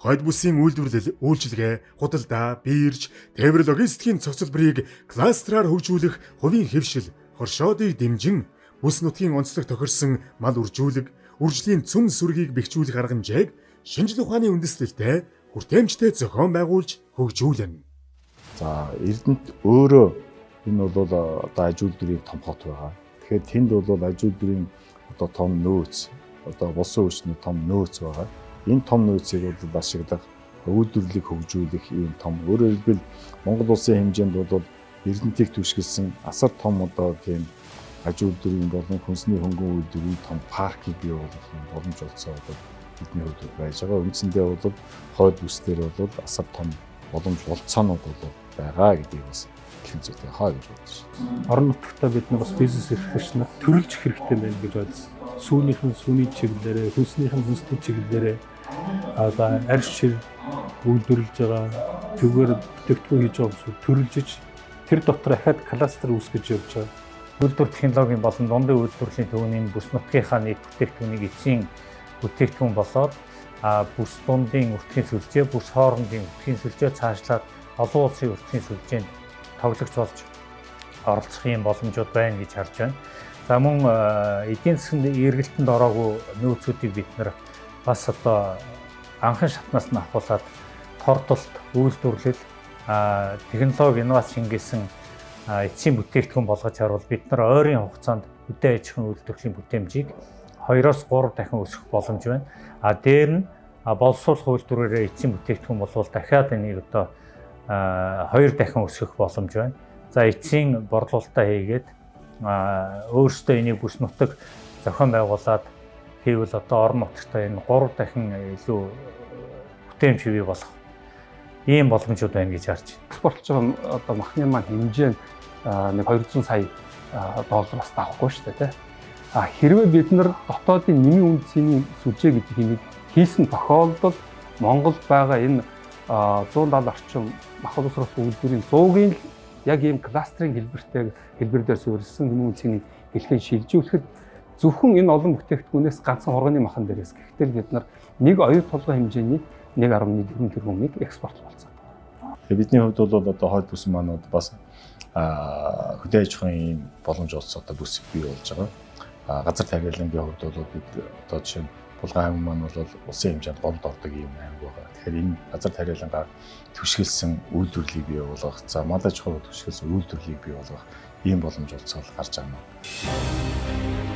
Хойд бүсийн үйлдвэрлэл, үйлчилгээ, худалдаа, бирж, тээвэр логистикийн цогцлборыг кластераар хөгжүүлэх хувийн хэвшил, хоршоодыг дэмжин бүс нутгийн онцлог тохирсон мал үржүүлэг, үржлийн цөм сүргийг бэхжүүлэх аргамжийг шинжлэх ухааны үндэслэлтэй хүртээмжтэй зохион байгуулж хөгжүүлнэ. За, Эрдэнэт өөрөө энэ бол одоо аж үйлдвэрийн том хот байгаа. Тэгэхээр тэнд бол аж үйлдвэрийн одоо том нөөц, одоо болсон хүчний том нөөц байгаа. Энэ том нөөцийг бол ашиглах, үйлдвэрлэлийг хөгжүүлэх ийм том, өөрөөр хэлбэл, Монгол улсын хэмжээнд бол Эрдэнэтийг түшгэлсэн асар том одоо тийм аж үйлдвэрийн болон хүнсний хөнгөн үйлдвэрийн том паркийг бий болгох юм боломж олцоо бол бидний хувьд байж байгаа. Үндсэндээ бол хойд бүс дээр бол асар том боломж болцоонууд бол байгаа гэдгийг бас хэлэх зүйтэй хаа гэж бодож байна. Орон нутагтаа бид нар бас бизнес эрхлэгч нар төрөлж хэрэгтэй байна гэж ойлгосон. Сүүнийх нь сүүний чиглэлээрээ, хүнснийх нь хүнсний чиглэлээрээ одоо арьс шир үйлдвэрлэж байгаа, зүгээр бүтээгдэхүүн хийж байгаа хүмүүс төрөлжиж, тэр дотор ахаад кластер үүсгэж явж байгаа. Үйлдвэр технологийн болон дундын үйлдвэрлэлийн төвний бүс нутгийнхаа нийт бүтээгдэхүүнийг эцсийн бүтээгдэхүүн болоод бүс дундын өртгийн сүлжээ, бүс хоорондын өртгийн сүлжээ, цаашлаад олон улсын өртгийн сүлжээнд тоглогч болж оролцох юм боломжууд байна гэж харж байна. За, мөн эдийн засгийн эргэлтэнд ороогүй нөөцүүдийг бид нар бас одоо анхан шатнаас нь авахуулаад тордолт, үйлдвэрлэл, технологи, инновац шингээсэн эцсийн бүтээгдэхүүн болгож харуул бид нар ойрын хугацаанд хөдөө аж ахуйн үйлдвэрлэлийн бүтээмжийг 2-оос 3 дахин өсгөх боломж байна. А дээр нь боловсруулах үйлдвэрээрээ эцсийн бүтээгдэхүүн болвол дахиад энийг одоо 2 дахин өсгөх боломж байна. За, эцсийн борлуулалтаа хийгээд өөрсдөө энийг бүс нутаг зохион байгуулад хийвэл одоо орон нутагтаа энэ 3 дахин илүү бүтээмж бий болох ийм боломжууд байна гэж харж байна. Экспортлож байгаа одоо махны маань хэмжээ нь нэг 200 сая доллараас давахгүй шүү дээ, тий. А хэрвээ бид нар дотоодын нэмийн үн цэний сүлжээ гэдэг юмыг хийсэн тохиолдолд Монголд байгаа энэ 170 орчим мах боловсруулах үйлдвэрийн 100-ийн л яг ийм кластерын хэлбэртэй хэлбэр дээр суурилсан нэмийн үн цэний хэлхийг шилжүүлэхэд зөвхөн энэ олон бүтээгдэхүүнээс ганцхан хурганы махан дээрээс гэхдээ л бид нар нэг оюу толгой хэмжээний 1.4 тэрбумыг экспорт болцсон. Тэгээ бидний хувьд бол одоо хойд бүс маань бас хөдөө аж ахуйн ийм боломж олцоо одоо бүс бий болж байгаа. Газар тариалангийн хувьд бол бид одоо жишээ нь Булган аймаг маань бол улсын хэмжээнд голд ордог ийм аймаг байгаа. Тэгэхээр энэ газар тариалангаар түшгэлсэн үйлдвэрлэлийг бий болгох, за, мал аж ахуйн түшгэлсэн үйлдвэрлэлийг бий болгох ийм боломж олцоо гарч байгаа юм.